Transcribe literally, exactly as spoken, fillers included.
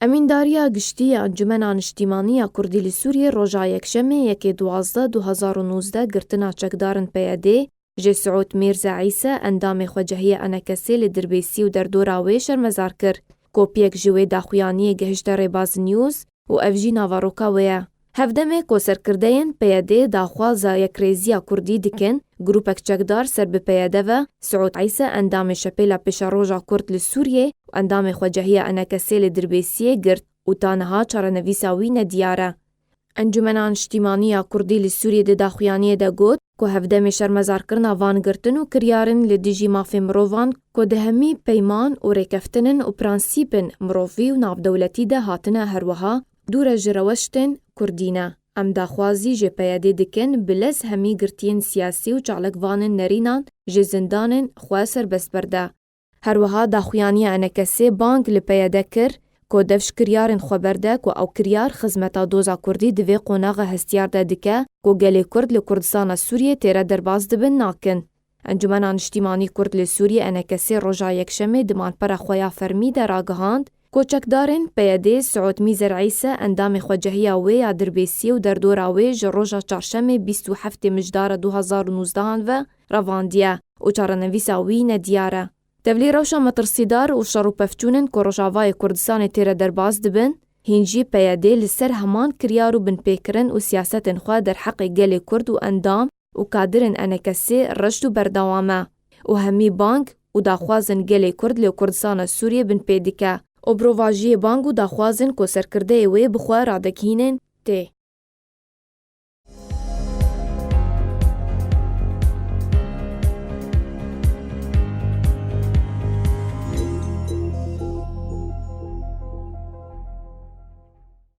Emîndariya Giştî ya Encûmena Niştîmanî ya Kurdî li Sûriyê roja Yekşemê yekê duwazdeh du hezar û nozdeh girtina çekdarên P Y D ji Siûd Mîrze Îse, endamê xwecehiya ENKSê li Dirbêsî û derdora wê şermezar kir. Kopiyek ji wê daxuyaniyê gihişte Rêbaz News û ev jî naveroka wê ye. Hevdemê ku serkirdeyên P Y D daxwaza yekrêziya Kurdî dikin, grûpek çekdar ser bi P Y D ve, Siûd Îse, endamê Şepêla Pêşeroja Kurd li Sûriyê û endamê xwecehiya ENKSê li Dirbêsiyê girt û ta niha çarenivîsa wî nediyar e. Encûmena Niştîmanî ya Kurdî li Sûriyê di daxuyaniyê de got ku hevdemê şermezarkirina van girtin û kiryarên li dijî mafê mirovan ku di hemî peyman û rêkeftinên û prensîpên mirovî û navdewletî de hatine, her wiha dûre ji rewştên Kurdî ne. Em daxwazî ji P Y D dikin bi lez hemî girtiyên siyasî û çalakvanên nerînan ji zindanên xwe serbest berde. Her wiha daxuyaniya ENKSê bang li P Y D kir ku dev ji kiryarên xwe berde ku ew kiryar xizmeta doza Kurdî di vê qonaxa hestiyar de dike ku gelê Kurd li Kurdistana Sûriyê têre derbas dibin nakin. Encûmena Niştîmanî Kurd li Sûriyê, ENKSê, roja Yekşemê di malpera xwe ya fermî de ragihand ku çekdarên P Y D Siûd Mîzer Îse, endamê xwecehiya wê ya Dirbêsiyê û derdora wê ji roja Çarşemê bîst û heftê Mijdara du hezar û nozdehan ve revandiye û çarenivîsa wî nediyar e. Tevlî rewşa metirsîdar û şer û pevçûnên ku Rojavayê Kurdistanê têre derbas dibin, hîn jî P Y D li ser heman kiryar û binpêkirin û siyasetên xwe derheqê gelê Kurd û endam û kadirên ENKSê reşt û berdewam e û hemî bang û daxwazên gelê Kurd li Kurdistana Sûriyê binpê dike û bi rovajiyê bang û daxwazên ku serkirdeyê wê bi xwe radigihînin tê.